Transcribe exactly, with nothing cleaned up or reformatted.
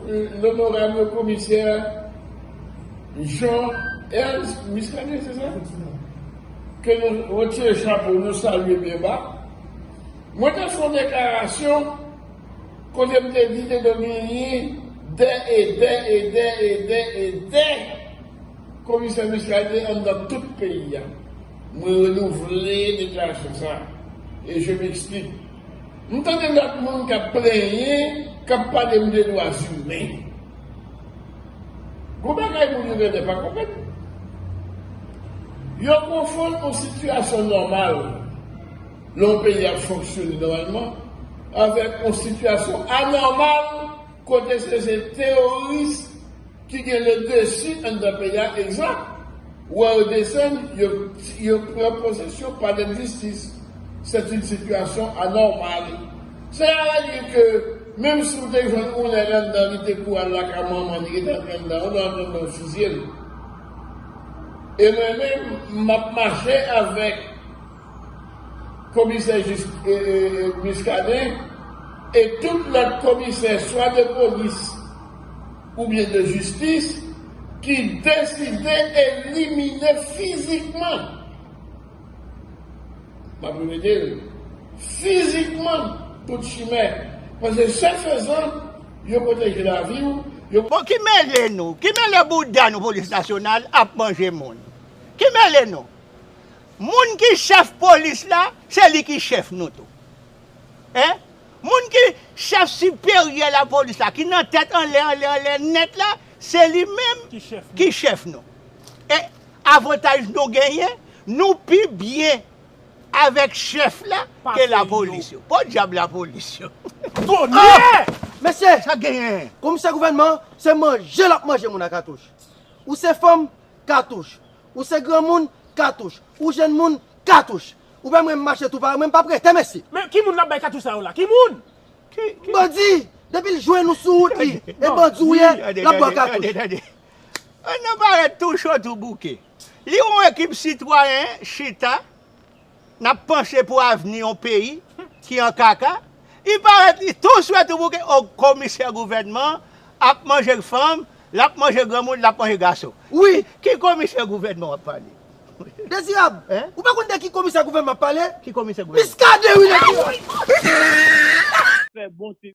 Onorab komisè Jean Ernst Muscadin, se sa? Ke nou retire chapo, nou salye byen ba. Mwen te fè yon deklarasyon kote m te di te dwe genyen dè e dè e dè e dè e dè komisè Muscadin anndan tout peyi a. Mwen renouvle deklarasyon sa. E je m'explique. M tande lòt moun k ap plenyen, k ap pale m de dwa imen. Gon bagay moun yo genlè pa konprann. Yo konfonn yon sitiyasyon nòmal, lè yon peyi ap fonksyone nòmalman, avèk yon sitiyasyon anòmal kote se, se teworis ki gen le desi anndan peyi a. Egzanp, wè yo desann, yo, yo pran posesyon palè de jistis. C'est une situation anormale. Sa vle di ke menm si w te jwenn yon nèg anndan, li te kou al lakay manman, li te antre anndan, ou nan anndan, ou fizye l. E mwen menm, m ap mache avèk komisè jis, e, e, e, Muscadin e tout lòt komisè, swa de polis oubyen de jistis, ki deside elimine fizikman, m ap repete l, fizikman, tout chimè. Paske se fezan, yo pwoteje lavi w, yo Bon, ki mele nou? Ki mele bouda nou, polis nasyonal ap manje moun? Ki mele nou? Moun ki chèf polis la, se li ki chèf nou tou. Hein? Moun ki chèf siperyè lapolis la, ki nan tèt anlè, anlè, anlè nèt la, se li menm Ki chèf nou. ki chèf nou. E avantaj nou genyen, nou pi byen avèk chèf la ke Pase lapolis yo. Podyab lapolis yo. Tonè! Mesye, Sa genyen? Komisè gouvènman, se manje l ap manje moun a katouch. Ou se fanm, katouch. Ou se granmoun, katouch. Ou jèn moun, katouch. Ou pa mwen mache tou pare, mwen m p ap rete, mesye. Men ki moun l ap bay katouch sa yo la? Ki moun? Ki, ki Bandi, depi l jwenn ou sou wout li, e Non. bandi w ye, Tande, l ap ba w tande, katouch. tande, tande. An nan parèt tou cho tou bouke. Li yon ekip sitwayen chita, n ap panse pou avni yon peyi ki an kaka. Li parèt, li tou cho tou bouke, o komisè gouvènman ap manje fanm, l ap manje granmoun, l ap manje gason. Wi. Ki komisè gouvènman w ap pale? Dezirab, Hein? ou pa konn de ki komisè gouvènman ap pale? Ki komisè gouvènman? Muscadin, wi, Dezirab. Fè bon